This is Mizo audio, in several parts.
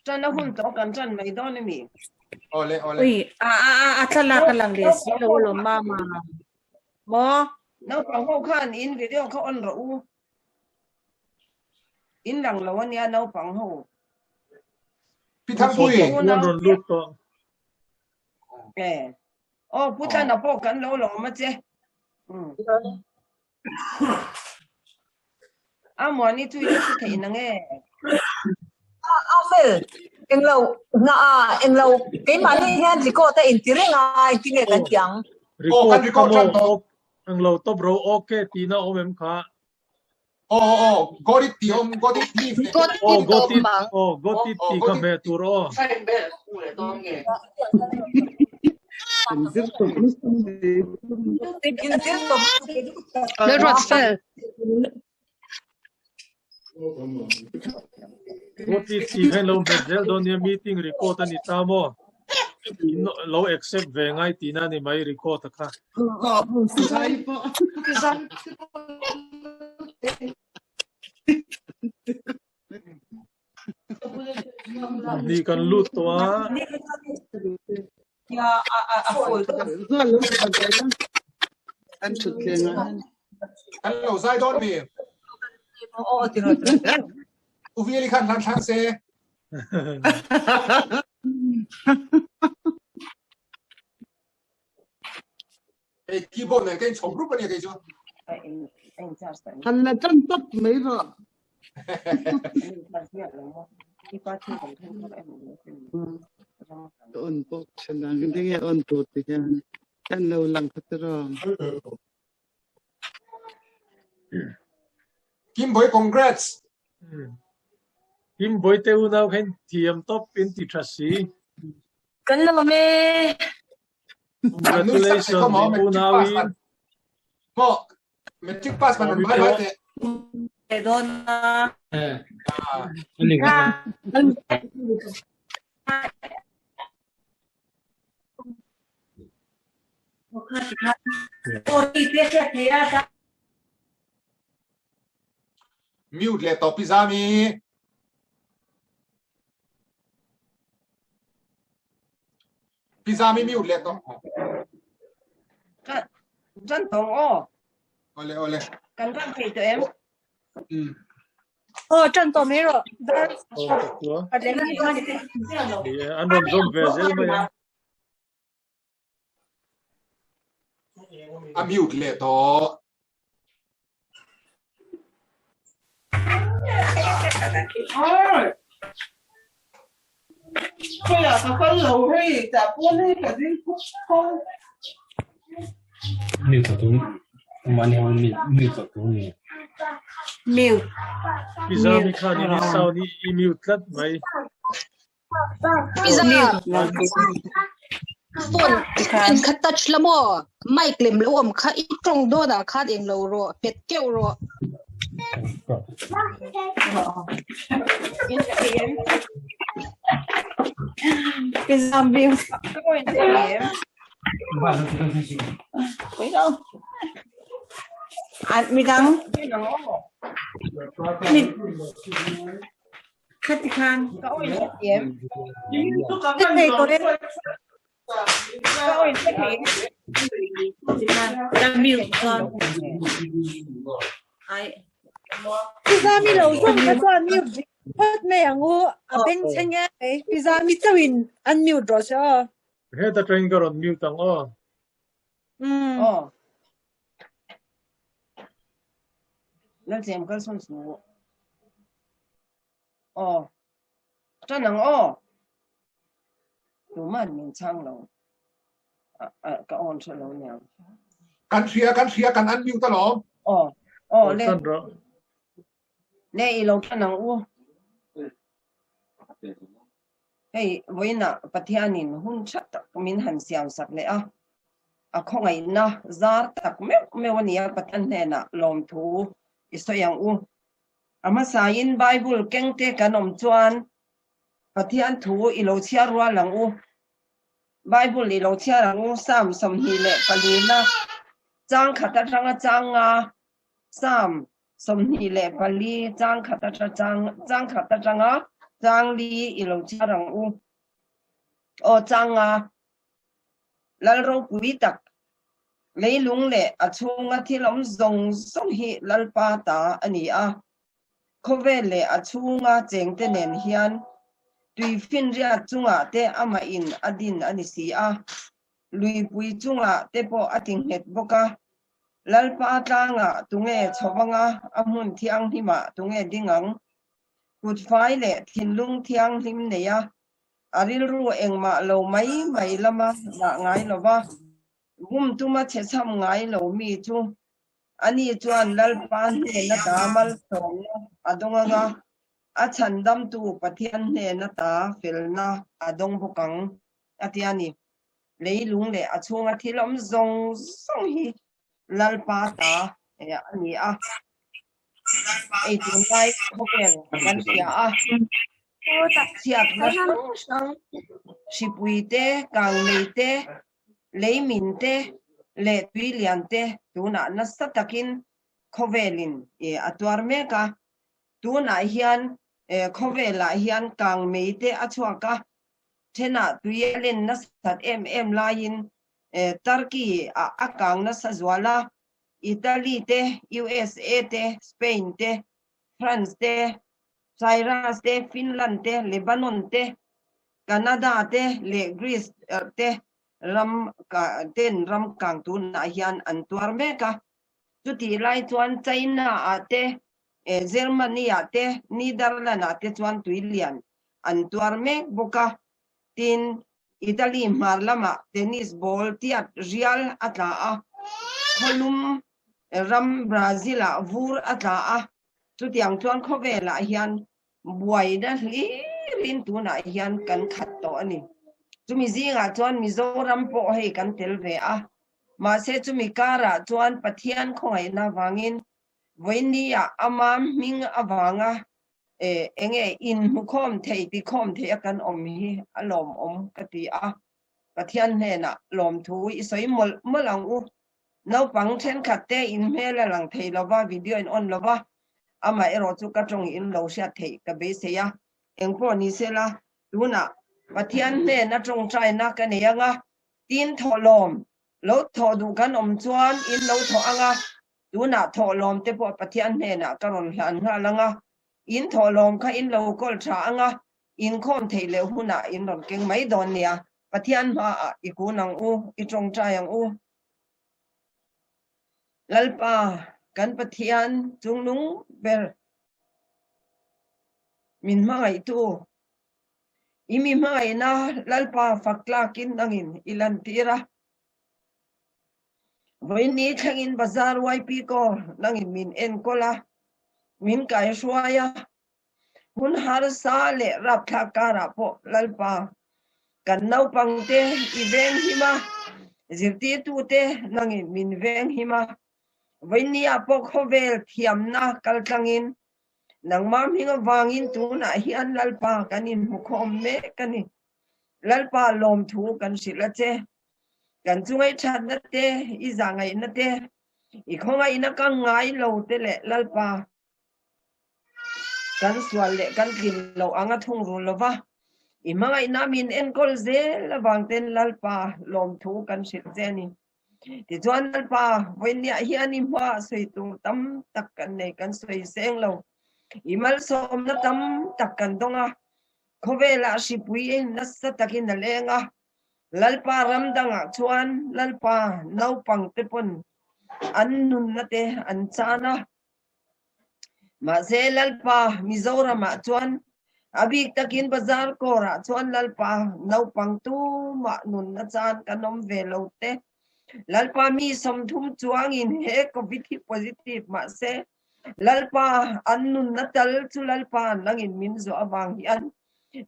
Ṭan a hun tawh kan ṭan mai dawn a mi? Awle awle. Ui a a a a thlalak a lang leh si lo alawm mama. Maw? Naupang ho khan in video kha on rawh u. In lang lo ania naupang ho. Pi Thangpui. An rawn lut tawh. E. Aw Pu Tlana pawh kan lo lawm a che. Um. A muani chu i hre thei na nge? A a fel englo na a englo keimahni hian record a inti reng a engtin nge kan tih ang? Aw kan record tan tawh. Englo top ro ok tihna awm em kha? Aw aw aw got it tih awm got it leave leh. Got it Aw got it awm ang. aw got it tih kha hmeh tur aw. Lalruat fel. Got it tih kha in lo hmet zel dawn nia meeting record a ni ta maw? In lo accept ve ngai tihna a ni mai record a kha. Ni kan lut tawh a. Kan lo zai dawn mi. Uvieli khan hlan thlang se. Hei keyboard nen ka in chhawm rup ania kei chu. Han la tan tawp mai rawh. Ka on pawh thin ang engtin nge on tur ti hian kan lo lang kha tiraw. Kimboy congrats. Kimboy te unau kha in thiam tawp in ti tha si. Kan lawm e. Congratulations in unau in. Maw matric pass man ron bai bai teh. Leh dawn a. Mute leh tawh pi zami. Pi zami mute leh tawh. Kan tawng aw. Ole ole. Kan ram thei tawh em? Aw tan tawh mai rawh. Dar. An rawn zawm ve zel mai a. A mute leh tawh. Mute. Pizami khan in i sound i i mute tlat mai. Pizza phone in kha touch la maw mic lem lo awm kha i tawng dawn ah khan eng lo rawh hmet keuh rawh. Pizza mute. Midang mi Khati khan ka awih hre thiam. Ka thei tawh e. Ka awih hre thei. Ka mute chuan. Ai. Pizza mi lo zawng kha chuan mute dik phawt mai ang u. A bengchheng e mai. Pizza mi chauhin an mute rawh se aw. Heta tangin ka rawn mute ang aw. Umm. Aw. Lalchem kalsawn suh. Aw, ṭan ang aw. Tuman min chhang lo. Ka awn hre lo niang. Kan hria, kan hria, kan unmute alawm. Aw, aw, le. Le i lo ṭan ang u. Hei, vawiinah Pathianin hun ṭha tak min han siam sak leh a, a khawngaihna zar tak meuh meuh a nia Pathian hnenah lawmthu i sawi ang u. A hmasain Bible kengte kan awm chuan Pathian thu i lo chhiar rual ang u. Bible i lo chhiar ang u, Psalm 24 na chang khat atanga chang nga, Psalm 24 chang khat atang chang khat atanga Chang li i lo chhiar ang u. Aw chang a, Lal ropui tak, leilung leh a chhunga thil awm zawng zawng hi Lalpa ta a ni a. Khawvel leh a chhunga chengte nen hian tuifinriat chungah te amah in a din a ni si a, luipui chungah te pawh a ti nghet bawk a. Lalpa tlangah tunge chhovanga a hmun thianghlimah tunge ding ang? Kutfai leh thinlung thianghlim nei a, a rilru engmah lo mai mai lama dah ngai lova, bum tuma chhechham ngai lo mi chu ani chuan Lalpa hnena ta malsawmna a dawng ang a, a chhandamtu Pathian hnena ta felna a dawng bawk ang, a ti a ni. Leilung leh a chhunga thil awm zawng zawng hi Lalpa ta a ni a. Ei tunlai khawvel kan hria a, chhiatna hrang hrang, hripui te, kangmei te, leimin te leh tuilian te tunah nasa takin khawvelin a tuar mek a. Tunah hian khawvelah hian kangmei te a chhuak a, thenah tui a len nasat em em laiin Turkey ah a kang nasa zual a, Italy te, USA te, Spain te, France te, Cyprus te, Finland te, Lebanon te, Canada te leh Greece te ram ten ram kang tunah hian an tuar mek a. Chutih lai chuan China ah te, Germany ah te, Netherland ah te chuan tuilian an tuar mek bawk a. Tin, Italy hmar lamah tennis ball tiat rial a tla a, khawlum ram Brazil-ah vur a tla a, chutiang chuan khawvelah hian buaina hlirin tunah hian kan khat tawh a ni. Chumi zingah chuan Mizoram pawh hei kan tel ve a, mahse chumi karah chuan Pathian khawngaihna vangin vawinia ama hming avanga enge inhmukhawm thei tikhawm thei a kan awm hi a lawmawm ka ti a, Pathian hnenah lawmthu i sawi mawlh mawlh ang u. Naupang thenkhat te in hmel a lang thei lova, video in on lova, amaherawh chu ka tawng in lo hriat theih ka beisei a, engpawh ni sela tunah Pathian hnen a tawngtaina ka nei anga, tin thawhlawm lo thawh duh kan awm chuan in lo thawh anga, Tunah thawhlawm te pawh Pathian hnenah ka rawn hlan nghal ang a, in thawhlawm kha in lo kawl tha ang a, inkhawm theih leh hunah in rawn keng mai dawn nia. Pathian hmaah i kun ang u, i tawngtai ang u. Lalpa, kan Pathian chungnung ber min hmangaihtu, i mi hmangaihna Lalpa fak tlakin nangin i lantir a. Vawiin thlengin bazar YP ko nangin min enkawl a, min kaihruai a, hun harsa leh rapthlak karah pawh Lalpa kan naupangte i venghim a, zirtirtute nangin min venghim a, vawiinniah pawh khawvel thiamna kaltlangin nangmah hming avangin tunah hian Lalpa kan inhmukhawm mek a ni. Lalpa lawmthu kan hrilh a che. Kan chungaih thatna te, i zahngaihna te, i khawngaihna ka ngai lo te leh Lalpa kan sual leh kan tlin loh anga thungrul lova, i hmangaihna min enkawl zel avang ten Lalpa lawmthu kan hrilh che a ni. Tichuan Lalpa vawiinniah hian i hmaah sawi tur tam tak kan nei, kan sawi seng lo. I malsawmna tam tak kan dawng a, khawvelah hripui nasa takin a leng a, Lalpa ram dangah chuan Lalpa naupang te pawn an nunna te an chan a. Mahse Lalpa Mizoramah chuan a bik takin bazar kawrah chuan Lalpa naupang tumah nunna chan kan awm ve lo te. Lalpa mi 30 chuangin he Covid hi positive mahse Lalpa an nunna tal chu Lalpa nangin min zawh avang hian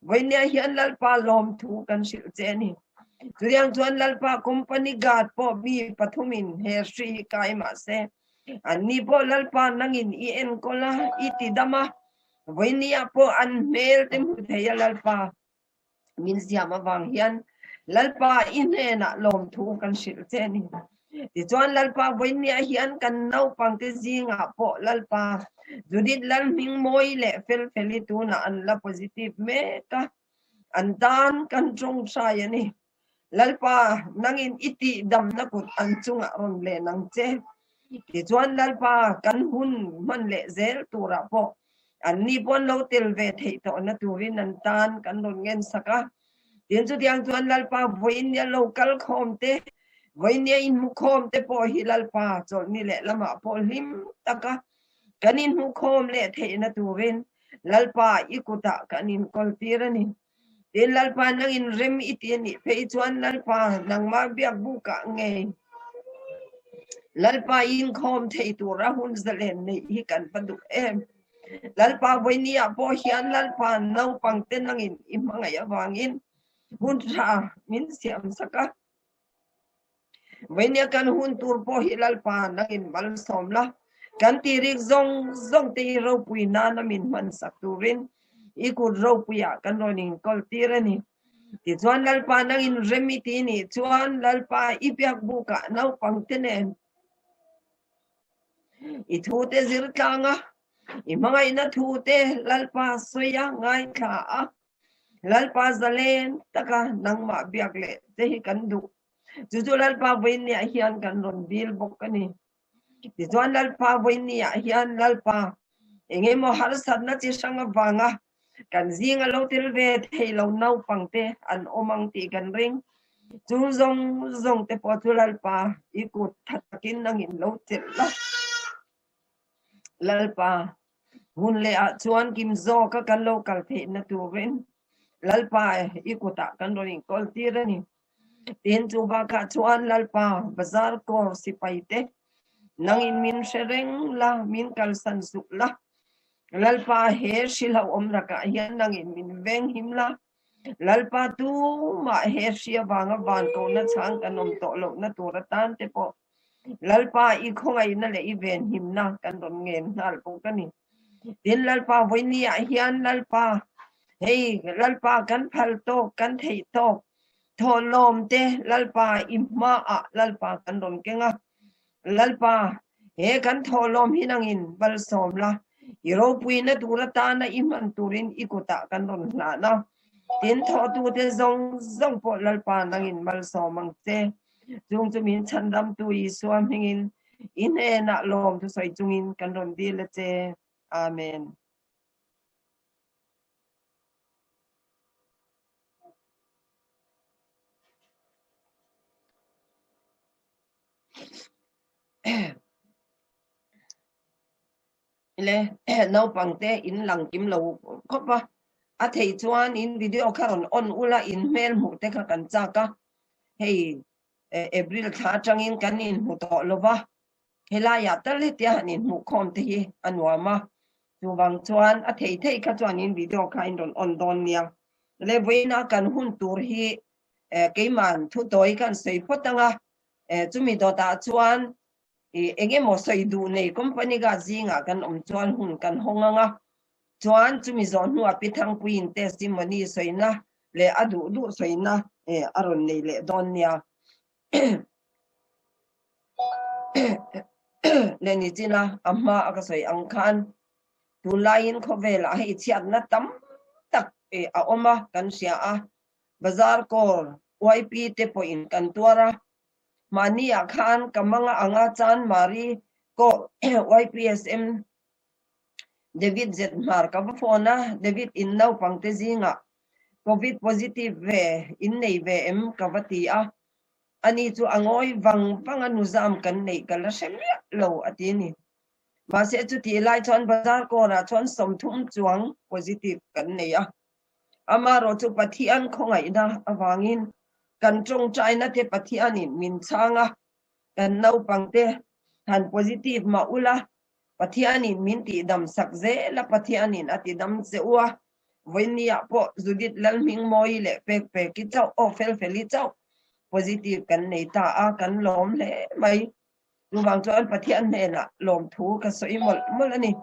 vawinia hian Lalpa lawmthu kan hrilh che a ni. Chutiang chuan Lalpa company guard pawh mi pathumin he hri hi kai mahse Anni pawh Lalpa nangin i enkawl a, i ti dam a, vawinia pawh an hmel te hmu thei a Lalpa min siam avang hian Lalpa i hnenah lawmthu kan hrilh che a ni. Tichuan Lalpa vawinia hian kan naupangte zingah pawh Lalpa Judith Lalhmingmawi leh Felfeli tunah an la positive mek a, an tan kan tawngtai a ni. Lalpa, nangin i tihdamna kut an chungah rawn len ang che. Tichuan Lalpa, kan hun hman leh zel turah pawh anni pawn lo tel ve theih tawhna turin an tan kan rawn ngensak a. Tin chutiang chuan Lalpa vawinia lo kal khawm te, vawinia inhmukhawm te pawh hi Lalpa chawlhni leh lamah pawh hlim taka kan inhmukhawm leh theihna turin Lalpa i kutah kan inkawl tir a ni. Tin Lalpa nangin rem i ti a nih phei chuan Lalpa nangmah biak bukah ngei Lalpa i inkhawm thei tura hun zalen neih hi kan va duh em. Lalpa vawinia pawh hian Lalpa naupang te nangin i hmangaih avangin hun tha min siam sak a. Vawinia kan hun tur pawh hi Lalpa nangin malsawm la, kan tirik zawng zawng te hi ropui nana min hman sak turin i kut ropuiah kan rawn inkawl tir a ni. Tichuan Lalpa nangin rem i ti nih chuan Lalpa i biak bukah naupang te nen I thu te zir tlang a, i hmangaihna thu te Lalpa sawi a, ngaithla a, Lalpa zalen taka nangmah biak leh che hi kan duh. Chu chu Lalpa vawiinniah hian kan rawn dil bawk a ni. Tichuan Lalpa vawiinniah hian Lalpa eng emaw harsatna chi hrang avanga kan zinga lo tel ve thei lo naupangte an awm ang tih kan ring. Chu zawng zawng te pawh chu Lalpa i kut tha takin nangin lo chelh la. Lalpa, hun leh ah chuan kim zawka kan lo kal theihna turin Lalpa i kutah kan rawn inkawl tir a ni. Tin, chu bakah chuan Lalpa bazar kawr sipai te nangin min hre reng la, min kalsan suh la. Lalpa he hrilhauhawm lakah hian nangin min venghim la. Lalpa tumah he hri avanga van kohna chhang kan awm tawh lohna tur atan te pawh Lalpa i khawngaihna leh i venhimna kan rawn ngen nghal bawk a ni. Tin, Lalpa vawinia hian Lalpa, hei Lalpa kan phal tawk, kan theih tawk, thawhlawm te Lalpa i hmaah Lalpa kan rawn keng a. Lalpa, he kan thawhlawm hi nangin malsawm la, i ropuina tur atana i hman turin i kutah kan rawn hlan a. Tin, thawhtute zawng zawng pawh Lalpa nangin malsawm ang che. Chung chu min chhandamtu Isua hmingin i hnenah lawm thusawi chungin kan rawn dil a che. Amen. Le naupangte in lang kim lo khawp a, a theih chuan in video kha rawn on ula in hmel hmuh te kha kan chak a, hei April thla atangin kan inhmu tawh lo va, helaiah tal hetia han inhmuhkhawm te hi a nuam a, chuvang chuan a thei thei kha chuan in video kha in rawn on dawn nia. Le vawiina kan hun tur hi keiman thu tawi kan sawi phawt ang a, chumi dawtah chuan eng emaw sawi duh nei company guard zingah kan awm chuan hun kan hawng ang a, chuan chumi zawh hnuah Pi Thangpuiin testimony sawina leh a duh duh sawina a rawn nei leh dawn nia. Leh ni chin a, a hma a ka sawi ang khan tunlaiin khawvelah hei chhiatna tam tak a awm a kan hria a, bazar kawr YP te pawhin kan tuar a, mahniah khan ka manga anga Chanmari kawr YPSM David Zethmar ka va phone a, David in naupangte zingah Covid positive ve in nei ve em ka va ti a, ani chu a ngawi vang vang a nuzam kan neih ka la hre miah lo a ti a ni. Mahse chutih lai chuan bazar kawnah chuan 30 chuang positive kan nei a, amaherawh chu Pathian khawngaihna avangin kan tawngtaina te Pathianin min chhang a, kan naupangte han positive mah ula Pathianin min tihdam sak zel a, Pathianin a tidam che u a, vawinia pawh Judith Lalhmingmawii leh pek peki chauh aw fel feli chauh positive kan nei ta a, kan lawm hle mai. Chuvang chuan Pathian hnenah lawmthu ka sawi mawlh mawlh a ni.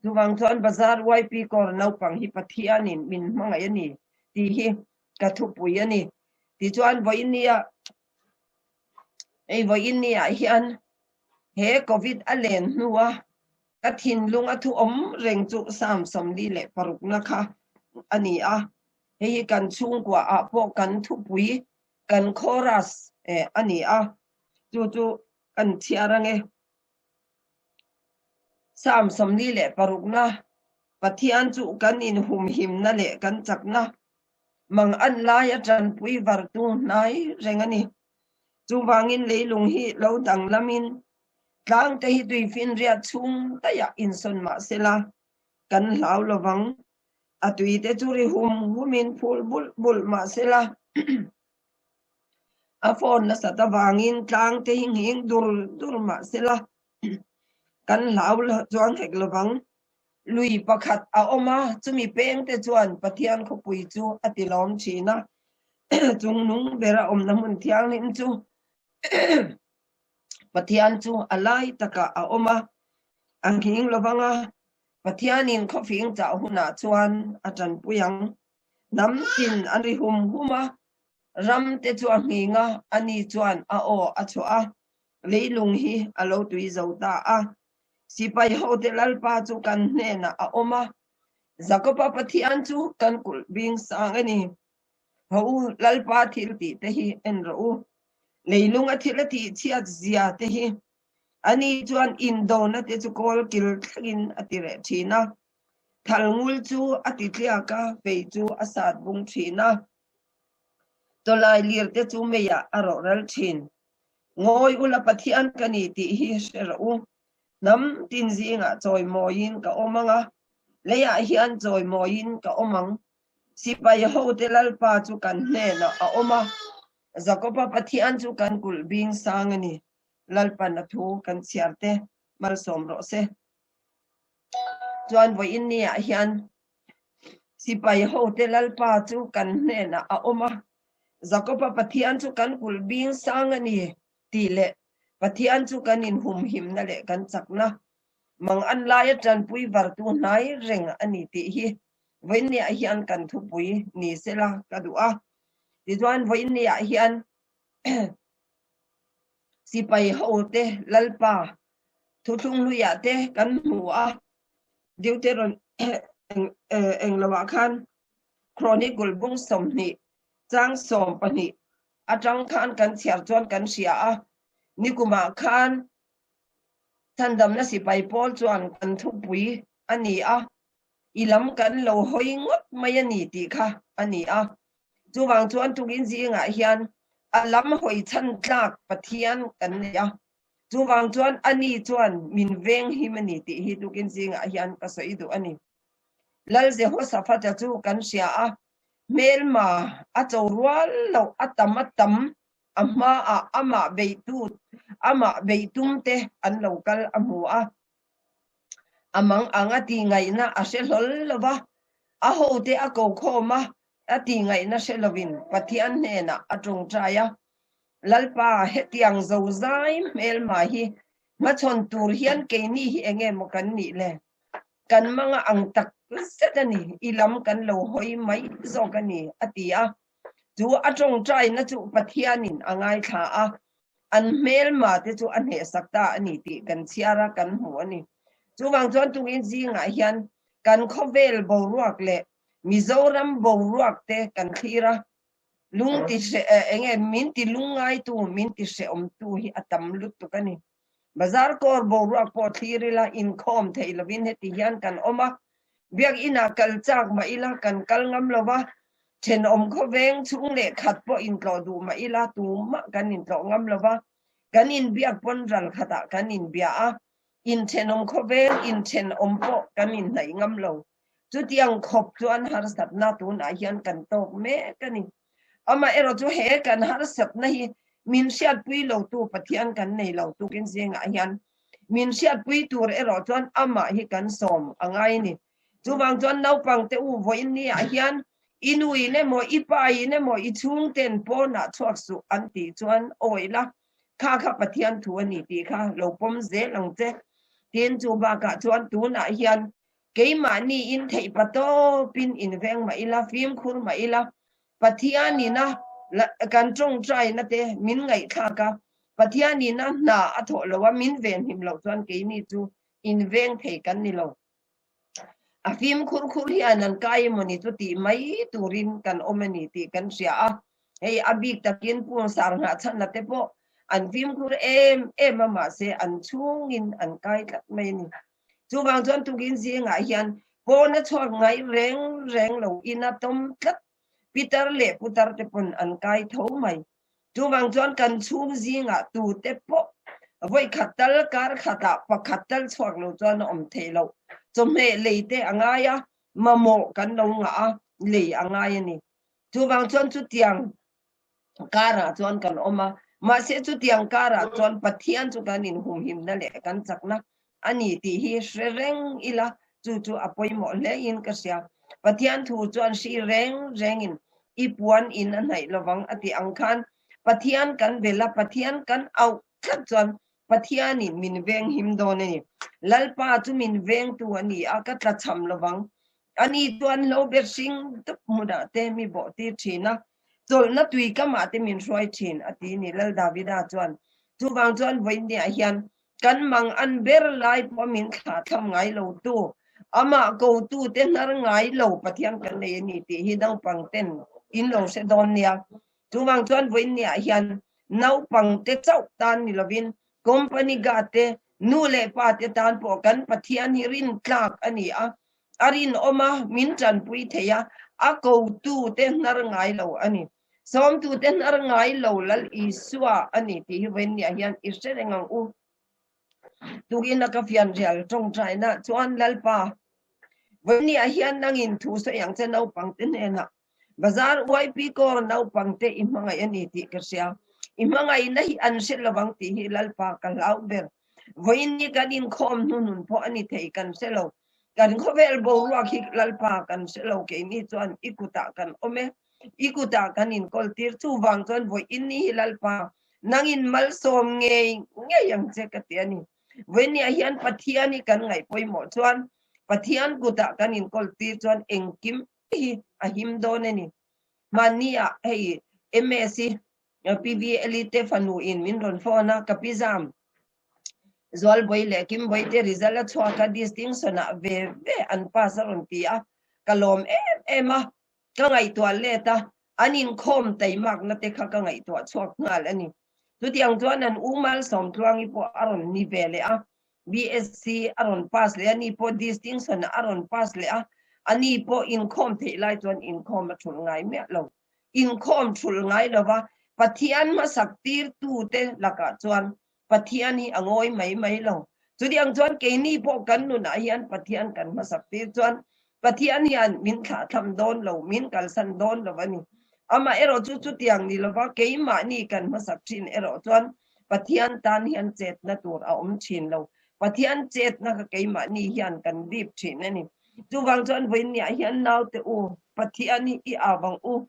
Chuvang chuan Bazar YP Kawr naupang hi Pathianin min hmangaih a ni tih hi ka thupui a ni. Tichuan vawinia. Hei vawiin ni ah hian he Covid a len hnua ka thinlung a thu awm reng chu Psalm 46 na kha a ni a. Hei hi kan chhungkua ah pawh kan thupui, kan chorus a ni a. Chu chu kan chhiar ange. Psalm 46 na Pathian chu kan inhumhimna leh kan chakna mang an lai a tanpui vartu hnai reng a ni. Chuvangin leilung hi lo danglamin tlangte hi tuifinriat chhung daihah insawn mah sela kan hlau lovang. A tuite chu ri hum humin phul bulh bulh mah sela a phone nasat avangin tlangte hi nghing dur dur mah sela kan hlau chuang hek lovang. Lui pakhat a awm a, chumi pengte chuan Pathian khawpui chu a ti lawm thin a, chung nung bera awmna hmun thianghlim chu Pathian chu a lai takah a awm a, a nghing lovang a, Pathianin khawfing chah hunah chuan a tanpui ang. Hnam tin an ri hum hum a, ram te chu a nghing a, ani chuan a aw a chhuah a, leilung hi a lo tui zo ta a. Sipai hote Lalpa chu kan hnenah a awm a, Jakoba Pathian chu kan kulh bing sang a ni. Haw u, Lalpa thil tih te hi en rawh u. Leilung a thil a tih chhiat zia te hi. Ani chuan indona te chu kawl kil thlengin a ti reh thin a. Thal ngul chu a ti tliak a, fei chu a sat bung thin a. Tawlai lir te chu meiah a rawhral thin. Ngawi ula Pathian ka ni tih hi hre rawh u. Hnam tin zingah chawimawiin ka awm ang a, leiah hian chawimawiin ka awm ang. Sipai hote Lalpa chu kan hnenah a awm a, Jakoba Pathian chu kan kulh bing sang a ni. Lalpan a thu kan chhiar te malsawm rawh se. Chuan vawiin niah hian sipai hote Lalpa chu kan hnenah a awm a, Jakoba Pathian chu kan kulh bing sang a ni tih leh Pathian chu kan inhumhimna leh kan chakna mang an laia tanpui vartu hnai reng a ni tih hi vawiinniah hian kan thupui ni sela ka duh a. Tichuan vawiinniah hian sipai hote Lalpa thuthlung hluiah te kan hmu a, Deuteron engloah khan Chronicle bung 20 chang 12 atang khan kan chhiar chuan kan hria a, nikumah khan chhandamna sipai pawl chuan kan thupui a ni a, i lam kan lo hawi ngawt mai a ni tih kha a ni a. Chuvang chuan tukin zingah hian a lam hawi chhan tlak Pathian kan nei a, chuvang chuan ani chuan min veng him a ni tih hi tukin zingah hian ka sawi duh a ni. Lal Jehoshaphat-a chu kan hria a, hmelma a cho rual loh a tam a tam a hmaah amah beitu amah beitumte an lo kal a hmu a. A mang ang a tih ngaihna a hre hlawl lo va, a hote a ko khawm a, a tih ngaihna hre lovin Pathian hnenah a tawngtai a. Lalpa, hetiang zozai hmelma hi hmachhawn tur hian keini hi enge maw kan nih le? Kan manga ang tak zet a ni, i lam kan lo hawi mai zawk a ni, a ti a. Chu a tawngtaina chu Pathianin a ngaithla a, an hmelma te chu a hnehsak ta a ni tih kan chhiar a, kan hmu a ni. Chuvang chuan tungin zingah hian kan khawvel boruak leh Mizoram boruak te kan thlir a, lung ti hre enge min ti lungngaitu, min ti hrehawmtu hi a tam lutuk a ni. Bazar kawr boruak pawh thlir ila inkhawm theih lovin heti hian kan awm a, biakinah kal chak mah ila kan kal ngam lo va, thenawm khawveng chhung leh khat pawh intlawh duh mah ila tumah kan intlawh ngam lo va, kan inbiak pawn ral khatah kan inbia a, inthenawm khawveng inthenawm pawh kan inhnaih ngam lo. Chutiang khawp chuan harsatna tunah hian kan tawk mek a ni. Amaherawh chu he kan harsatna hi min hriatpui lotu Pathian kan nei lo tukin zingah hian min hriatpui tur erawh chuan amah hi kan sawm a ngai a ni. Chuvang chuan naupang te u vawiin niah hian i nuin emaw i pain emaw i chhungten pawnah chhuak suh an tih chuan awi la, kha kha Pathian thu a ni tih kha lo pawm zel ang che. Tin, chu bakah chuan tunah hian Keimahni in theih pa tawpin inveng mah ila, fimkhur mah ila, Pathianina kan tawngtaina te min ngaihthlak a, Pathianin a hna a thawh lo a, min venhim loh chuan keini chu inveng thei kan ni lo. A fimkhur khur hian an kai emawni chu tih mai turin kan awm a ni tih kan hria a, hei a bik takin pungsar nghah chhanna te pawh an fimkhur em em a mahse an chhungin an kai tlat mai a ni. Chuvang chuan tukin zingah hian pawn a chhuak ngai reng reng lo ina tawm tlat pitar leh putar te pawn an kai tho mai. Chuvang chuan kan chhung zingah tute pawh vawi khat tal kar khatah pakhat tal chhuak lo chuan a awm theih loh. Chawhmeh lei te a ngai a, mamawh kan lo ngah a, lei a ngai a ni. Chuvang chuan chutiang karah chuan kan awm a, mahse chutiang karah chuan Pathian chu kan inhumhimna leh kan chakna a ni tih hi hre reng ila chu chu a pawimawh hle in ka hria. Pathian thu chuan hri reng rengin i puan in a hnaih lovang a tih ang khan Pathian kan bel a, Pathian kan auh tlat chuan Pathianin min venghim dawn a ni. Lalpa chu min vengtu a ni a, ka tlachham lovang. Ani chuan lo ber hring dup hmunah te mi bawh tir thin a, chawlhna tui kamah te min hruai thin a ti ni Lal Davida chuan. Chuvang chuan vawiinniah hian Kan mang an ber lai pawh min thlah thlam ngai lo tu, amah ko tu te hnar ngai lo Pathian kan nei a ni tih hi naupang ten in lo hre dawn nia. Chuvang chuan vawiinniah hian naupang te chauh tan ni lovin company guard te, nu leh pa te tan pawh kan Pathian hi rintlak a ni a, a rinawm a, min tanpui thei a, a ko tu te hnar ngai lo a ni. Sawmtute hnar ngai lo Lal Isua a ni tih hi vawiinniah hian i hre reng ang u. Tukin a ka fianrial tawngtaina chuan Lalpa, vawiinniah hian nangin thu sawi ang che naupangte hnenah Bazar YP Corps naupangte i hmangaih a ni tih ka hria. I hmangaihna hi an hre lovang tih hi Lalpa ka hlau ber. Vawiinni kan inkhawm hnuhnun pawh a ni thei kan hre lo. Kan khawvel boruak hi Lalpa kan hre lo keini chuan i kutah kan awm e. I kutah kan inkawl tir chuvang chuan vawiinni hi Lalpa nangin malsawm ngei ngei ang che ka ti a ni. Vawiinniah hian Pathian hi kan ngaih pawimawh chuan Pathian kutah kan inkawl tir chuan engkim hi a him dawn a ni. Hmanniah hei MS hi PVL te fanu in min rawn phone a, ka pi zam Zualbawi leh Kimbawi te result a chhuak a, distinction ah ve ve an pass a rawn ti a, ka lawm em em a, ka ngaihtuah let a, an inkhawm taimakna te kha ka ngaihtuah chhuak nghal a ni. Chutiang chuan an U Malsawmtluangi pawh a rawn ni ve leh a, BSc a rawn pass leh a, ni pawh distinction ah a rawn pass leh a, a ni pawh inkhawm theih lai chuan inkhawm a thulh ngai miah lo. Inkhawm thulh ngai lova Pathian hmasak tirtute lakah chuan Pathian hi a ngawi mai mai lo. Chutiang chuan keini pawh kan nunah hian Pathian kan hmasak tir chuan Pathian hian min thlahthlam dawn lo, min kalsan dawn lo a ni. Amaherawh chu chutiang ni lova keimahni kan hmasak thin erawh chuan Pathian tan hian chetna tur a awm thin lo. Pathian chetna kha keimahni hian kan dip thin a ni. Chuvang chuan vawiinniah hian naute u, Pathian hi i au ang u.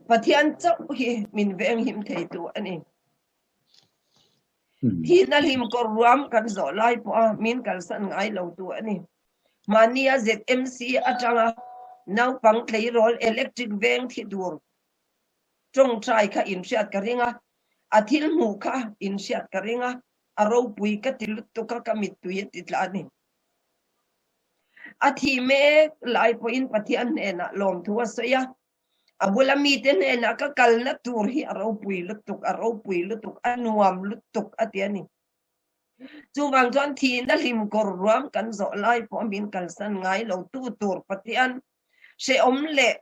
Pathian chauh hi min venghim theitu a ni. Thihna hlim kawr ruam kan zawh lai pawha min kalsan ngai lo tu a ni. Mahnia ZMC atanga naupang tleirawl electric veng thi tur tawngtai kha inhriat ka ring a, a thil hmuh kha inhriat ka ring a, a ropui ka ti lutuk a, ka mittui a ti tla a ni. A thih mek lai pawhin Pathian hnenah lawmthu a sawi a, a bula mite hnenah ka kalna tur hi a ropui lutuk, a ropui lutuk, a nuam lutuk a ti a ni. Chuvang chuan thihna hlim kawr ruam kan zawh lai pawh min kalsan ngai lo tu tur Pathian hrehawm leh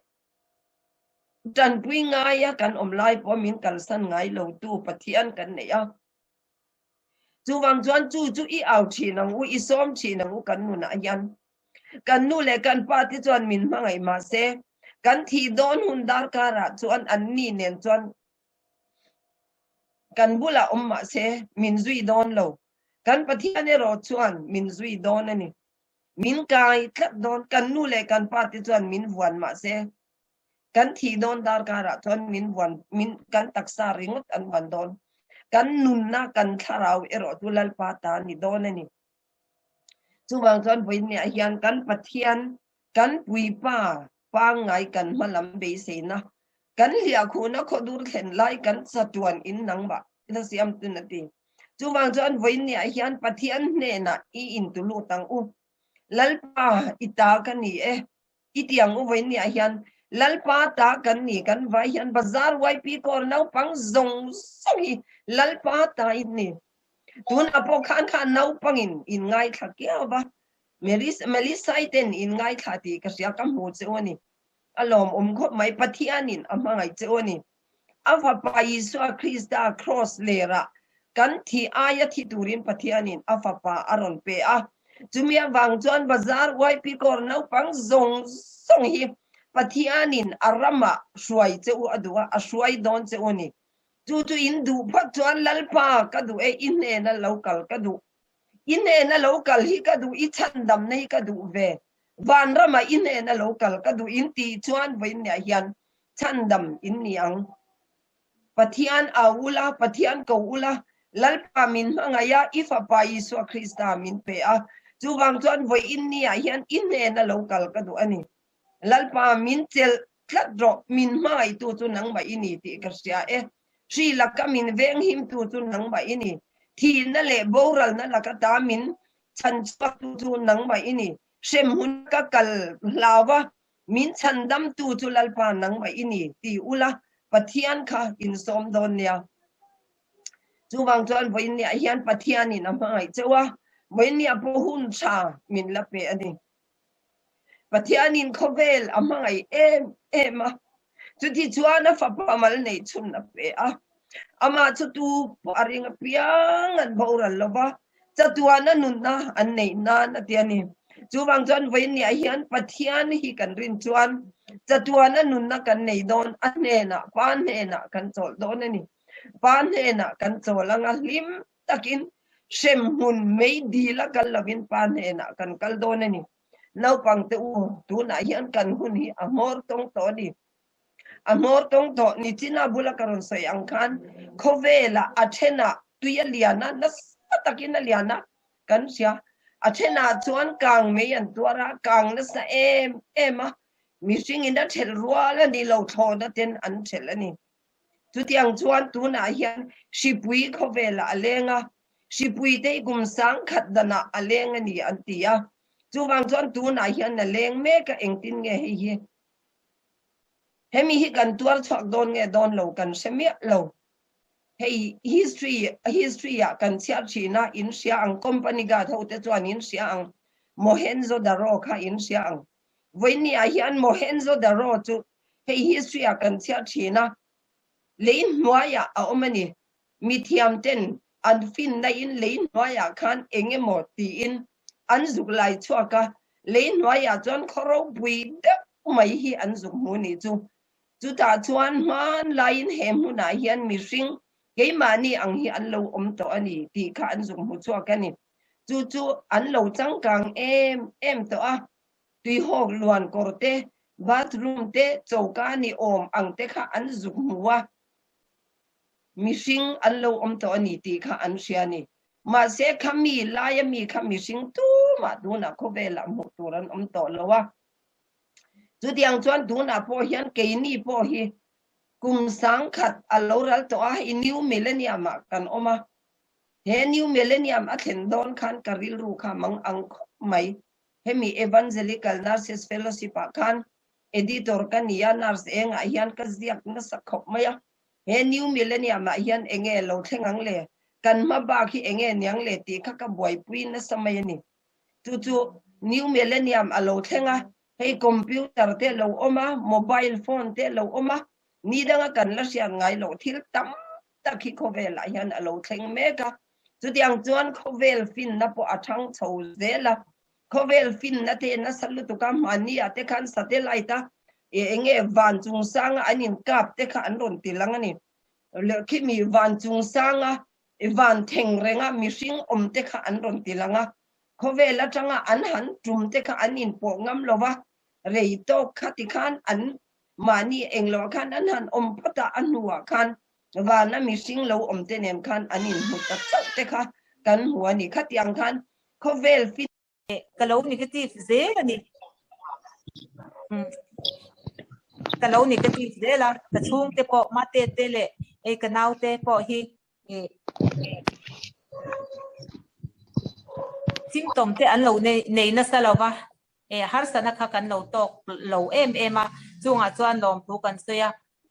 Tanpui ngaia kan awm lai pawh min kalsan ngai lo tu Pathian kan nei a. Chuvang chuan chu chu i au thin ang u, i sawm thin ang u kan nunah hian. Kan nu leh kan pa te chuan min hmangaih mah se, kan thih dawn hun darkarah chuan an ni nen chuan kan bulah awm mah se min zui dawn lo. Kan Pathian erawh chuan min zui dawn a ni. Min kai tlat dawn, kan nu leh kan pa te chuan min vuan mah se, kan thih dawn darkarah chuan min vuan, min kan taksa ringawt an vuan dawn. Kan nunna, kan thlarau erawh chu Lalpa ta a ni dawn a ni. Chuvang chuan vawiinniah hian kan Pathian, kan Puipa pangngai kan hma lam beiseina. Kan hliahkhuhna khawdur thlen lai kan chatuan in nangmah la siam tun a ti. Chuvang chuan vawiinniah hian Pathian hnenah i intulut ang u. Lalpa, i ta ka ni e. I ti ang u vawiinniah hian Lalpa ta kan ni kan vai hian Bazar YP Corps naupang zawng zawng hi Lalpa ta in ni. Tunah pawh khan kha naupangin in ngaithla kiau va, Melissa-i ten in ngaithla tih ka hria ka hmu che u a ni. A lawmawm khawp mai, Pathianin a hmangaih che u a ni. A fapa Isua Krista kraws lerah kan thih aia thi turin Pathianin a fapa a rawn pe a. Chumi avang chuan Bazar YP Corps naupang zawng zawng hi Pathianin a ramah hruai che u a duh a, a hruai dawn che u a ni. Chu chu in duh phawt chuan Lalpa ka duh e, i hnena lo kal ka duh. I hnena lo kal hi ka duh, i chhandamna hi ka duh ve. Vanrama i hnena lo kal ka duh in tih chuan vawiinniah hian chhandam in ni ang. Pathian au ula, Pathian ko ula, Lalpa min hmangaih a, i Fapa Isua Krista min pe a. Chuvang chuan vawiinniah hian i hnena lo kal ka duh a ni. Lalpa min chelh tlat rawh, min hmangaihtu chu nangmah i ni tih ka hria e. Hri laka min venghimtu chu nangmah i ni. Thihna leh boralna laka ta min chhan chhuaktu chu nangmah i ni. Hremhmun ka kal hlau a, min chhandamtu chu Lalpa nangmah i ni ti ula Pathian kha insawm dawn nia. Chuvang chuan vawiinniah hian Pathianin a hmangaih cheu a, vawiinniah pawh hun tha min la pe a ni. Pathianin khawvel a hmangaih em em a, chuti chuan a fapa mal neih chhun a pe a. Amah chu tu pawh a ring apiang an boral lo va, chatuana nunna an neih nan a ti a ni. Chuvang chuan vawiinniah hian Pathian hi kan rin chuan chatuana nunna kan nei dawn, a hnenah, Pa hnenah kan chawlh dawn a ni. Pa hnenah kan chawl anga hlim takin hremhmun mei dil a kal lovin pa hnenah kan kal dawn a ni. Naupang te u, tunah hian kan hun hi a hmawr tawng tawh a ni. A hmawr tawng tawh ni china bula ka rawn sawi ang khan khawvelah a thenah tui a lian a, nasa takin a lian a, kan hria. A thenah chuan kang mei an tuar a, kang nasa em em a, mihringin a thelh rual a ni lo, thlawhna ten an thelh a ni. Chutiang chuan tunah hian hripui khawvelah a leng a, hripui te hi kum sangkhat danah a leng a ni an ti a. Chuvang chuan tunah hian a leng mek a, engtin nge hei hi? Hemi hi kan tuar chhuak dawn nge dawn lo kan hre miah lo. Hei history history ah kan chhiar thin a, in hria ang company guard ho te chuan in hria ang, Mohenjo-daro kha in hria ang. Vawiinniah hian Mohenjo-daro chu Hei history ah kan chhiar thin a, lei hnuaiah a awm a ni. Mithiam ten an finna in lei hnuaiah khan eng emaw tiin an zuk lai chhuak a, lei hnuaiah chuan khaw ropui deuh mai hi an zuk hmu ni chu. Chutah chuan hmanlaiin he hmunah hian mihring keimahni ang hi an lo awm tawh a ni tih kha an zuk hmu chhuak a ni. Chu chu an lo changkang em em tawh a, Tuihawk luan kawr te, bathroom te, choka ni awm ang te kha an zuk hmu a, mihring an lo awm tawh a ni tih kha an hria a ni. Mahse kha mi laia mi kha mihring tumah tunah khawvelah hmuh tur an awm tawh lo a. Chutiang chuan tunah pawh hian keini pawh hi kum sangkhat a lo ral tawh a, hei new millennium ah kan awm a. He new millennium a thlen dawn khan ka rilru kha mang ang khawp mai. Hemi Evangelical Nurses Fellowship ah khan Editor ka ni a, nurse engah hian ka ziak nasa khawp mai a. He New Millennium ah hian enge lo thleng ang le? Kan hma bak hi enge niang le tih kha ka buaipui nasa mai a ni. Chu chu New Millennium a lo thleng a, hei computer te lo awm a, mobile phone te lo awm a, ni danga kan la hriat ngai loh thil tam tak hi khawvelah hian a lo thleng mek a. Chutiang chuan khawvel finna pawh a thang chho zel a, khawvel finna te nasa lutuk a, hmahni ah te khan satellite a eng nge van chung sanga an inkap te kha an rawn ti lang a ni. Khimi van chung sanga van theng renga mihring awm te kha an rawn ti lang a, khawvel atanga an han tum te kha an inpawh ngam lo va, rei tawk kha tikhan an mahni englo ah khan an han awm phawt a, a hnuah khan Vana mihring lo awm te nen khan an inhmu ta chauh te kha kan hmu a ni. Khatiang khan khawvel fin. Ka lo negative zel a ni. ka lo negative zel a, ka chhungte pawh mate te leh hei ka naute pawh hi ih symptom te an lo nei nei nasa lo va, eh harsatna kha kan lo tawk lo em em a, chungah chuan lawmthu kan sawi a,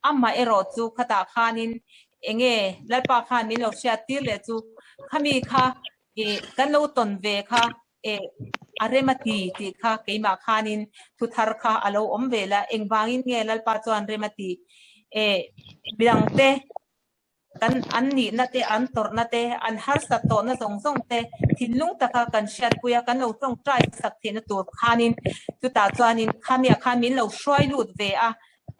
amah erawh chu khatah khanin enge Lalpa khan min lo hriat tir leh chu khami kha ih kan lo tawn ve kha eh a rem a ti tih kha keimah khanin thu thar kha a lo awm ve la, engvangin nge Lalpa chuan rem a ti eh midangte kan an nihna te, an tawrhna te, an harsat tawhna zawng zawng te thinlung taka kan hriatpui a, kan lo tawngtai sak theihna tur khanin chutah chuanin khamiah khan min lo hruai lut ve a,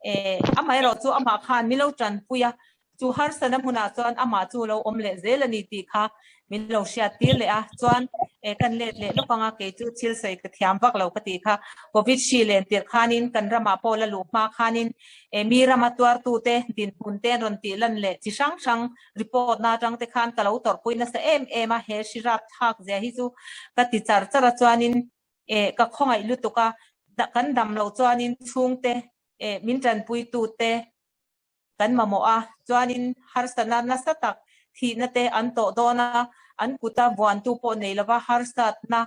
eh amaherawh chu amah khan min lo tanpui a, Chu harsatna hmunah chuan amah chu lo awm leh zel a ni tih kha min lo hriat tir leh a, chuan eh kan let leh lawk anga kei chu thil sawi ka thiam vak lo ka tih kha. Covid hri len tirh khanin kan ramah pawh la luh hma khanin eh mi rama tuartute dinhmun te an rawn tih lan leh chi hrang hrang report na atang te khan ka lo tawrhpui nasa em em a, he hri rap thlak zia hi chu ka ti char char a chuanin eh ka khawngaih lutuk a, kan dam loh chuanin chhungte eh min tanpuitute kan mamawh a, chuanin harsatna nasa tak thihna te an tawh dawn a, an kuta vuantu pawh nei lova harsatna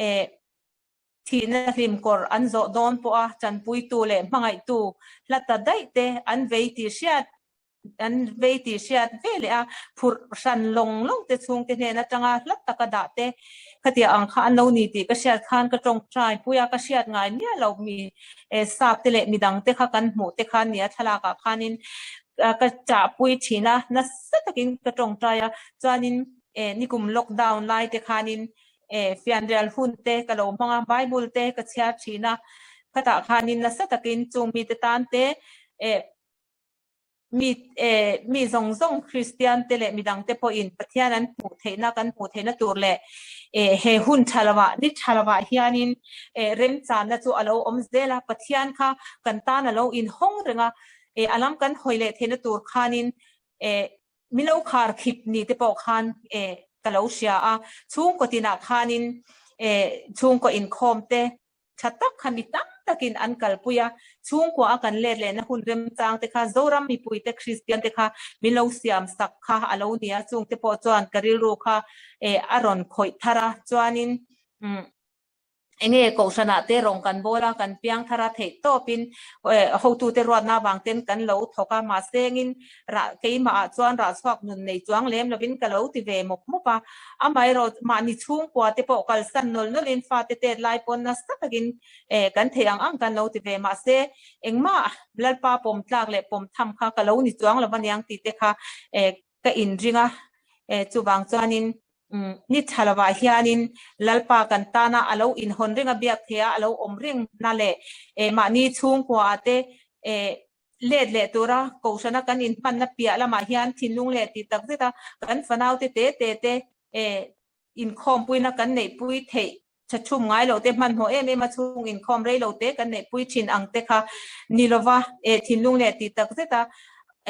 eh thihna hlimkawr an zawh dawn pawh a tanpuitu leh hmangaihtu hla ta daih te an vei tih hriat an vei tih hriat ve leh a, phurh hran lawng lawng te chhungte hnen atanga hla taka dah te khatiang ang kha an lo ni tih ka hriat khan ka tawngtai pui a, ka hriat ngai miah lo mi eh sap te leh midang te kha kan hmuh te khan nia thlalak ah khanin ka chah pui thin a, nasa takin ka tawngtai a, chuanin eh nikum lockdown lai te khanin eh fianrial hun te ka lo hmang a, bible te ka chhiar thin a, khatah khanin nasa takin chung mite tan te eh Mi eh mi zawng zawng Kristian te leh midang te pawhin Pathian an hmuh theihna kan hmuh theihna tur leh eh he hun tha lovah ni tha lovah hianin eh remchanna chu a lo awm zel a, Pathian kha kan tan a lo inhawng reng a, eh a lam kan hawi leh theihna tur khanin eh min lo khar khip ni te pawh khan eh ka lo hria a, chhungkaw tinah khanin eh chhungkaw inkhawm te Tha tak kha mi tam takin an kalpui a, chhungkua a kan let lehna hun remchang te kha Zoram mipuite Kristian te kha min lo siam sak kha a lo ni a, chung te pawh chuan ka rilru kha eh a rawn khawih thar a, chuanin umm enge kohhranah te rawng kan bawl a, kan piang thar a theih tawpin eh hotute ruatna avang ten kan lo thawk a, mahse engin rah keimah ah chuan rah chhuak nun nei chuang lem lovin ka lo ti ve mawp mawp a, amaherawh mahni chhungkua te pawh kalsan nawlh nawlhin fate tet lai pawn nasa takin eh kan theih ang ang kan lo ti ve mahse engmah Lalpa pawm tlak leh pawm tham kha ka lo ni chuang lo aniang tih te kha eh ka inring a eh chuvang chuanin umm ni tha lovah hianin Lalpa kan tana a lo inhawn reng a biak theih a a lo awm reng na leh eh mahni chhungkua ah te eh Let leh tura kohhrana kan inhmanna piah lamah hian thinlung leh tih tak zeta kan fanaute te te te eh inkhawmpuina kan neihpui theih tha thum ngai loh te hmanhmawh em em a chhung inkhawm rei lo te kan neihpui thin ang te kha ni lova eh thinlung leh tih tak zeta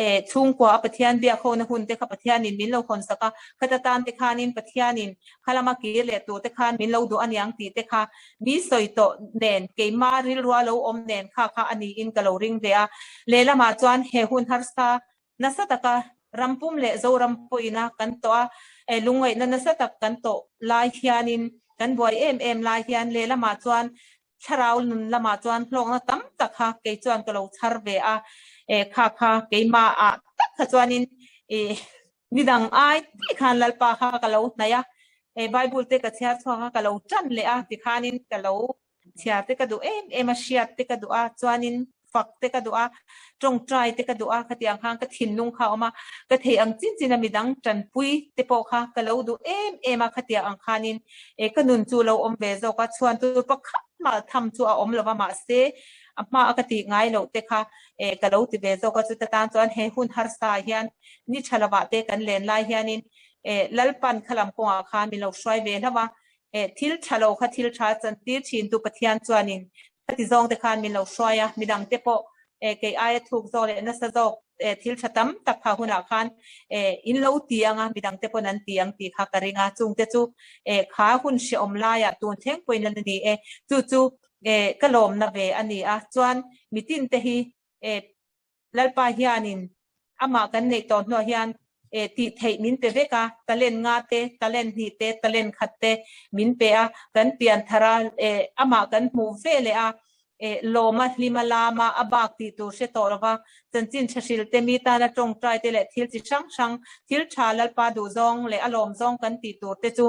eh chhungkua a Pathian biak hona hun te kha Pathianin min lo hawn sak a, khata tan te khanin Pathianin kha lama kir leh tur te khan min lo duh aniang tih te kha mi sawi tawh nen keima rilrua lo awm nen kha kha a niin ka lo ring ve a. Lehlamah chuan he hun harsa nasa taka rampum leh Zoram pawhina kan tawh a, eh lungngaihna nasa tak kan tawh lai hianin kan buai em em lai hian lehlamah chuan thlarau nun lamah chuan hlawkna tam tak kha kei chuan ka lo chhar ve a, eh kha kha keimah ah tak kha chuanin ih Midang ai tih khan Lalpa kha ka lo hnaih a, he Bible te ka chhiar chhuak a, ka lo tan leh a tikhanin ka lo chhiar te ka duh em em a, hriat te ka duh a, chuanin fak te ka duh a, tawngtai te ka duh a, khatiang khan ka thinlung kha a awm a, ka theih ang chin chin a midang tanpui te pawh kha ka lo duh em em a, khatiang ang khanin eh ka nun chu lo awm ve zawk a, chhuan tur pakhat mah tham chu a awm lo va mahse a hma a ka tih ngai loh te kha eh ka lo ti ve zawk a, chuta tan chuan he hun harsa ah hian ni tha lovah te kan len lai hianin eh Lalpan kha lam kawngah khan min lo hruai ve hlauh a, eh thil tha lo kha thil tha chantir thin tu Pathian chuanin khati zawng te khan min lo hruai a, midang te pawh eh kei aia thuk zawk leh nasa zawk eh thil tha tam tak kha hunah khan eh in lo ti ang a, midang te pawn an ti ang tih kha ka ring a, chung te chu eh kha hun hrehawm laiah tun thleng pawhin a ni e, chu chu eh ka lawmna ve a ni a, chuan mitin te hi. E Lalpa hianin amah kan neih tawh hnuah hian e tih theih min pe vek a, talent nga te, talent hnih te, talent khat te min pe a, kan pian thar a, e amah kan hmuh ve leh a, e lawma hlima lama a bak tih tur hre tawh lova, chanchin tha hril te mi tana tawngtai te leh thil chi hrang hrang, thil tha Lalpa duhzawng leh a lawmzawng kan tih tur te chu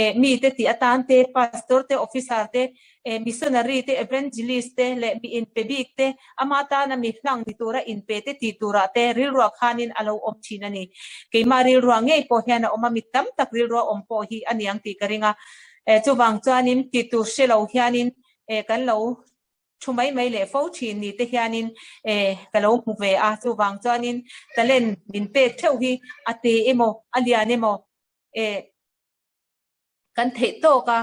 e mi te tih atan te, pastor te, officer te, E missionary te, evangelist te leh mi inpe bik te, ama tana mi hlang ni tura inpe te tih turah te rilruah khanin a lo awm thin a ni. Keimah rilruah ngei pawh hian a awm a, mi tam tak rilruah awm pawh hi a niang tih ka ring a. E chuvang chuanin tih tur hre lo hianin e kan lo thu mai mai leh fo thin ni te hianin e ka lo hmu ve a. Chuvang chuanin talent min pek theuh hi a te emaw a lian emaw e Kan theih tawk a,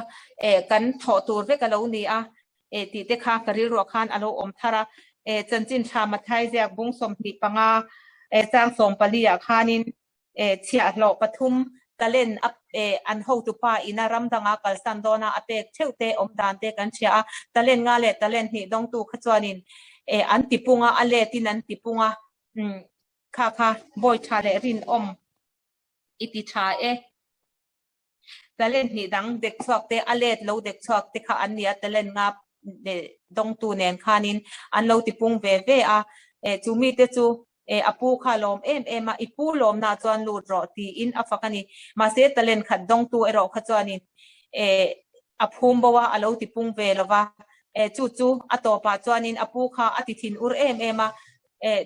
eh kan thawh tur vek a lo ni a, eh tih te kha ka rilruah khan a lo awm thar a, eh chanchin tha Mathai ziak bung 25 eh chang 14 ah khanin eh chhiahhlawh pathum talent a eh an hotupa ina ram danga kalsan dawna a pek theuh te awm dan te kan hria a, talent nga leh talent hnih dawngtu kha chuanin eh an tipung a, a letin an tipung a, umm kha kha bawi tha leh rinawm i ti tha e. Talent hnih dang dek chhuak te, a let lo dek chhuak te kha an ni a, talent nga dawngtu nen khanin an lo tipung ve ve a, eh chu mite chu eh a pu kha lawm em em a, i pu lawmna chuan lut rawh tiin a fak a ni. Mahse talent khat dawngtu erawh kha chuanin eh a phum bo a, a lo tipung ve lo va, eh chu chu a tawpah chuanin a pu kha a ti thin ur em em a, eh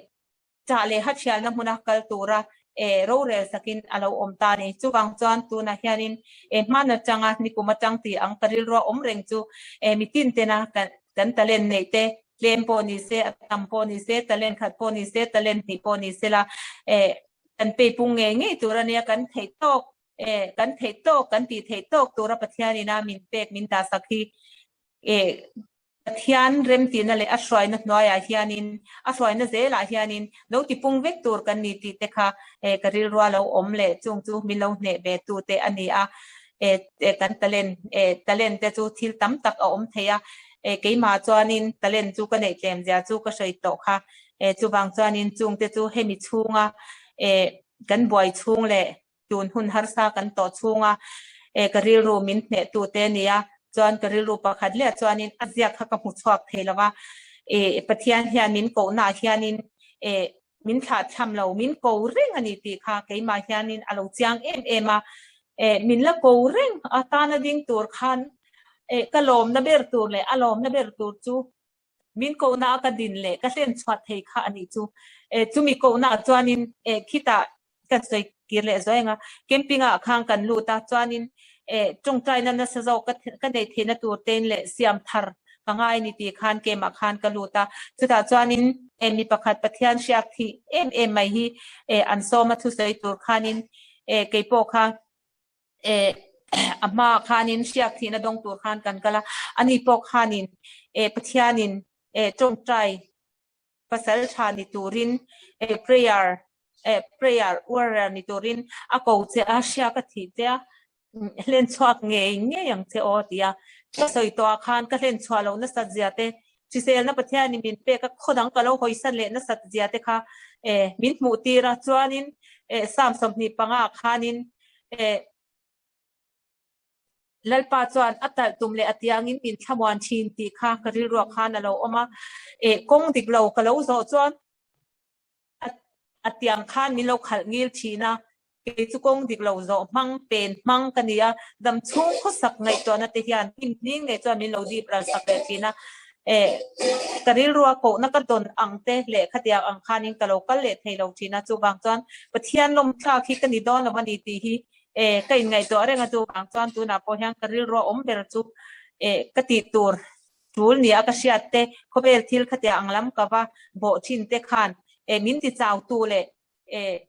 Chah leh hathialna hmuna kal tura eh rorel sakin a lo awm ta a ni. Chuvang chuan tunah hianin eh hman atanga nikum atang tih ang ka rilrua awm reng chu eh mitin tena kan kan talent neih te tlem pawh ni se, a tam pawh ni se, talent khat pawh ni se, talent hnih pawh ni sela eh kan peipung ngei ngei tur a nia, kan theih tawk eh kan theih tawk kan tih theih tawk tura Pathianin a min pek min dahsak hi eh Pathian remtihna leh a hruaina hnuaiah hianin, a hruaina zelah hianin lo tipung vek tur kan ni tih te kha eh ka rilrua lo awm leh chung chu min lo hneh ve tu te a ni a. Eh kan talent eh talent te chu thil tam tak a awm thei a, eh keimah chuanin talent chu ka neih tlem zia chu ka hrawi tawh kha. Eh chuvang chuanin chung te chu hemi chhunga eh kan buai chhung leh tun hun harsa kan tawh chhunga eh ka rilru min hneh tu te a nia chuan ka rilru pakhat leh chuanin a ziak kha ka hmu chhuak thei lo va eh Pathian hian min kohna ah hianin eh min thlah tham lo min ko reng a ni tih kha keimah hianin a lo chiang em em a eh min la ko reng a tana ding tur khan eh ka lawmna ber tur leh a lawmna ber tur chu Min kohna a ka din leh ka hlen chhuat thei kha a nih chu. Eh, chumi kohna ah chuanin eh khitah ka sawi kir leh zuai ang a, camping ah khan kan lut a, chuanin eh tawngtaina nasa zawk ka ka neih theihna tur tein leh siam thar ka ngai ni tih khan camp ah khan ka lut a, chutah chuanin eh mi pakhat Pathian hriak thih em em mai hi eh an sawm a thusawi tur khanin eh keipawh kha eh a hma khanin hriak thihna dawng tur khan kan kal a, ani pawh khanin eh Pathianin eh tawngtai pasal tha ni turin eh prayer eh prayer warrior ni turin a ko che a, hriak a thih che a, hlen chhuak ngei ngei ang che aw ti a, ka sawi tawh ah khan ka hlen chhuah loh nasat zia te hriselna Pathianin min pek a, khaw dang ka lo hawisan leh nasat zia te kha eh min hmuh tir a, chuanin eh Psalm 25 ah khanin Eh, Lalpa chuan a talh tum leh a tiangin min thlamuan thin tih kha ka rilruah khan a lo awm a. Eh, kawng dik lo ka lo zawh chuan a a tiang khan min lo khalh ngil thin a. Kei chu kawng dik lo zawh hmang, pen hmang ka ni a. Dam chhung khawsak ngaihtuahna te hian hnim hning nei chuan min lo dip ral sak leh thin a. Eh, ka rilrua kohna ka dawn ang te leh khatiang ang khanin ka lo kal leh thei lo thin a, chuvang chuan Pathian lawmthlak hi ka ni dawn lo a ni tih hi eh ka inngaihtuah reng a, chuvang chuan tunah pawh hian ka rilrua awm ber chu eh ka tih tur tul nia ka hriat te, khawvel thil khatiang ang lam ka va bawh thin te khan eh min ti chau tu leh eh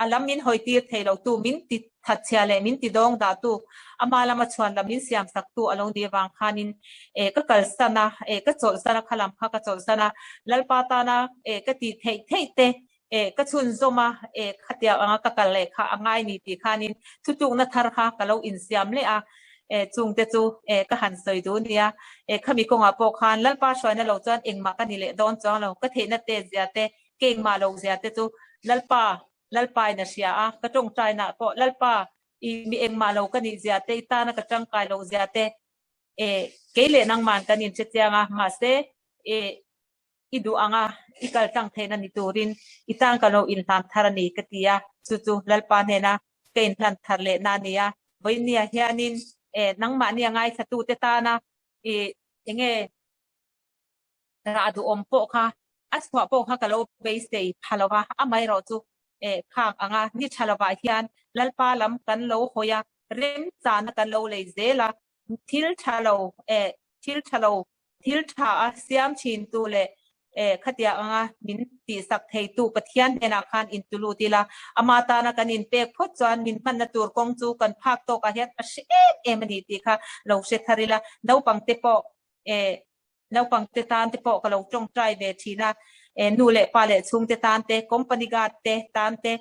A lam min hawi tir thei lo tu, min ti that chhia leh min ti dawng dah tu, ama lama chhuan lam min siam sak tu a lo nih avang khanin eh ka kalsan a, eh ka chawlhsan a, kha lam kha ka chawlhsan a, Lalpa tana eh ka tih theih theih te eh ka chhunzawm a, eh khatiang anga ka kal leh kha a ngai ni tih khanin thutlukna thar kha ka lo insiam leh a. E chung te chu e ka han sawi duh nia. E khami kawngah pawh khan Lalpa hruaina lo chuan engmah ka ni leh dawn chuang lo. Ka theihna te zia te, ka engmah lo zia te chu Lalpa, Lalpa in a hria a, ka tawngtainaah pawh Lalpa i mi engmah lo ka nih zia te, i tana ka tangkai loh zia te, e kei leh nangman kan inhre chiang a, mahse e i duh ang a, i kal tlang theihna ni turin i tan ka lo inhlan thar a ni ka ti a, chu chu Lalpa hnena ka inhlan thar lehna a ni a, vawinia hianin e nangmahni a ngaithlatute tana i enge rah duhawm pawh kha a chhuah pawh kha ka lo beisei pha lo va, amaherawh chu e khang anga ni tha lovah hian Lalpa lam kan lo hawi a, remchana kan lo lei zel a, thil tha lo e thil tha lo thil tha a siam thin tu leh e khatiang anga min tihsak thei tu Pathian hnenah khan in tulut ila, ama tana kan in pek phawt chuan min hmanna tur kawng chu kan phak tawkah hian a hre em em a ni tih kha lo hre thar ila, naupang te pawh e Naupang te tan te pawh ka lo tawngtai ve thin a, nu leh pa leh chhungte tan te, company guard te tan te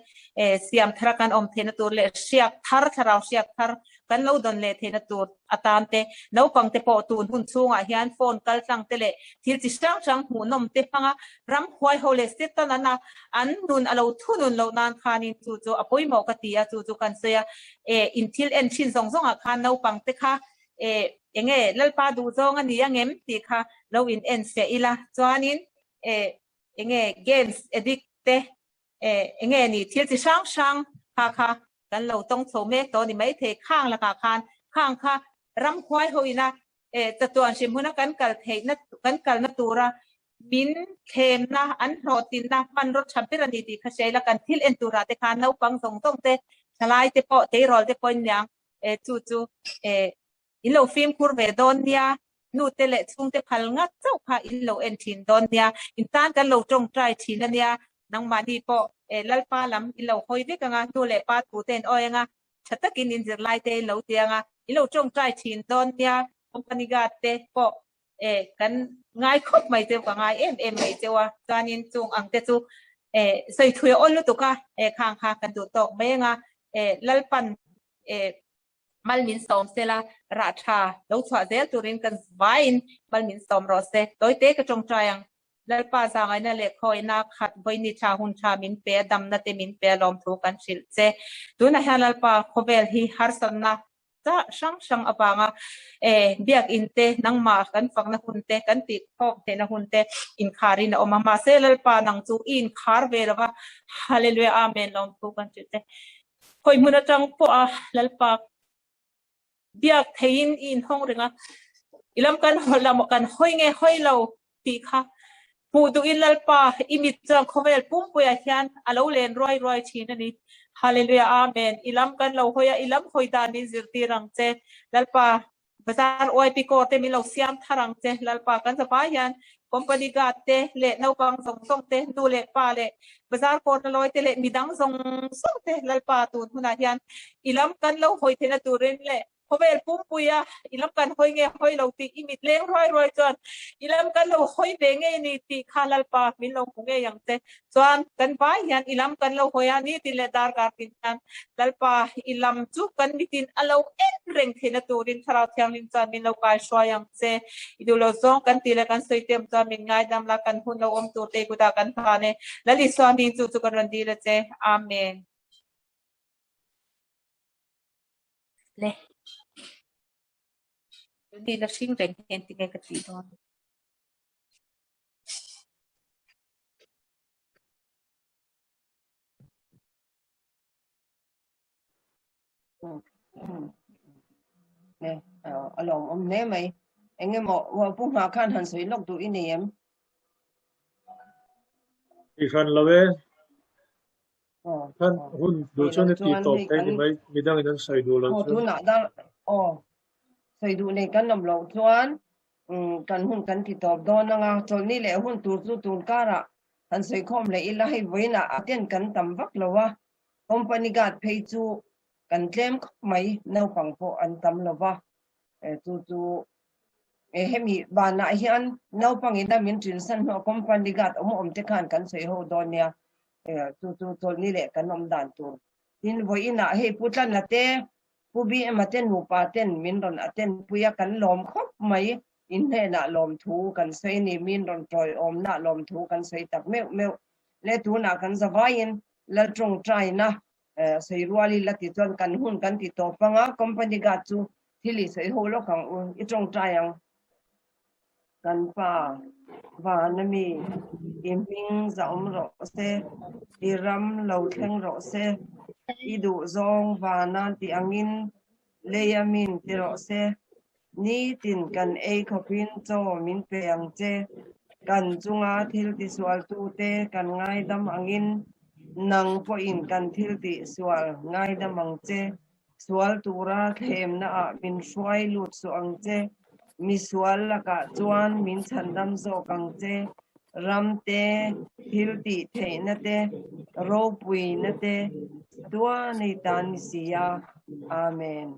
siam thar a kan awm theihna tur leh hriak thar, thlarau hriak thar kan lo dawn leh theihna tur atan te, naupang te pawh tun hun chhungah hian phone kal tlang te leh thil chi hrang hrang hmuhnawm te hmanga ramhuai ho leh setan an a an nun a lo thunun loh nan khanin chu chu a pawimawh ka ti a, chu chu kan sawi a, in thil en thin zawng zawngah khan naupang te kha E, enge Lalpa duhzawng a ni angem tih kha lo in en fiah ila, chuanin e, enge games addict te, e, enge ni thil chi hrang hrang kha kha kan lo tawng chho mek tawh a ni maithei, khang lakah khan khang kha ramhuai ho ina e, chatuan hrim huna kan kal theihna kan kalna tura min thlemna an hlawhtlinna hmanraw tha ber a ni tih kha hria ila, kan thil en turah te khan naupang zawng zawng te, thalai te pawh, tleirawl te pawhin niang e chu chu e in lo fimkhur ve dawn nia, nu te leh chhungte phal ngat chauh kha in lo en thin dawn nia, in tan kan lo tawngtai thin a nia, nangmahni pawh e Lalpa lam in lo hawi vek anga, nu leh pa thu te in awi anga, tha takin in zirlai te in lo ti anga, in lo tawngtai thin dawn nia, company guard te pawh e kan ngai khawp mai cheu ka ngai em em mai cheu a, chuanin chung ang te chu e sawi thui a awl lutuk a, e khang kha kan duh tawk mai anga, e Lalpan e mal min sawm sela rah tha lo chhuah zel turin kan vaiin mal min sawm rawh se. Tawite ka tawngtai ang. Lalpa zangaina leh khawihna khat vawini tha hun tha min pe a, damna te min pe a lawmthu kan hrilh che. Tunah hian Lalpa khawvel hi harsatna chah hrang hrang avanga e biakin te nangmah kan fakna hun te kan tih khawm theihna hun te inkharin a awm a. Mahse Lalpa nang chu i inkhar ve lova Hallelujah Amen lawmthu kan hrilh che. Khawi hmun atang pawh a Lalpa biak theiin i inhawng reng a, i lam kan lam kan hawi nge hawi lo tih kha hmuh duhin Lalpa i mit chuan khawvel pumpuiah hian a lo len ruai ruai thin a ni. Hallelujah Amen. I lam kan lo hawi a, i lam hawi dan in zirtir ang che. Lalpa Bazar YP Corps te min lo siam thar ang che Lalpa kan zavai hian Company Guard te leh naupang zawng zawng te nu leh pa leh Bazar Corps na lawi te leh midang zawng zawng te Lalpa tun hunah hian i lam kan lo hawi theihna turin leh khawvel pumpuia i lam kan hawi nge hawi lo tih i mit leng ruai ruai chuan i lam kan lo hawi ve ngei ni tih kha Lalpa min lo hmu ngei ang che Chuan kan vai hian i lam kan lo hawi a, nitin leh darkar tin hian Lalpa i lam chu kan mitin a lo en reng theihna turin Thlarau Thianghlim chuan min lo kaihruai ang che. I duh lo zawng kan tih leh kan sawi te awm chuan min ngaidam la, kan hun lo awm tur te i kutah kan hlan e. Lal Isua hming chu chu kan rawn dil a che. Amen. Le. Ni la hring reng hian tinge ka tih dawn. A lawmawm hle mai. Engemaw Uapu hma khan han sawi lawk duh i nei em? Ti hran lo e. Khan hun duh chuan i ti tawp thei ni mai, midangin an sawi duh lo chuan. Tunah dar aw sawi duh nei kan awm loh chuan kan hun kan ti tawp dawn anga chawlhni leh hun tur chu tun karah han sawi khawm leh ila hei vawiinah a ten kan tam vak lo a, company guard phei chu kan tlem khawp mai naupang pawh an tam lo va, chu chu hemi banah hian naupang ina min ṭinsan hnawh company guard awm awm te khan kan sawi ho dawn nia, chu chu chawlhni leh kan awm dan tur. Tin vawiinah hei Pu Tlana te. Pu BM-a te nupa ten min rawn attend pui a, kan lawm khawp mai. In hnenah lawmthu kan sawi a ni, min rawn tawiawmna lawmthu kan sawi tak meuh meuh. Le tunah kan zavaiin Lal tawngtaina sawi rual ila ti chuan kan hun kan ti tawp ang a, company guard chu thil i sawi ho lawk ang u, i tawngtai ang. Kan pa vana mi i hming zahawm rawh se, i ram lo thleng rawh se, i duh zawng vana tih angin leia min ti rawh se, nitin kan ei khawpin chaw min pe ang che, kan chunga thil tisualtute kan ngaidam angin nang pawhin kan thil tihsual ngaidam ang che. Sual tura thlemna ah min hruai lut suh ang che, misual lakah chuan min chhandam zawk ang che, ram te, thil tih theihna te, ropuina te, tuanei tan ni si a. Amen.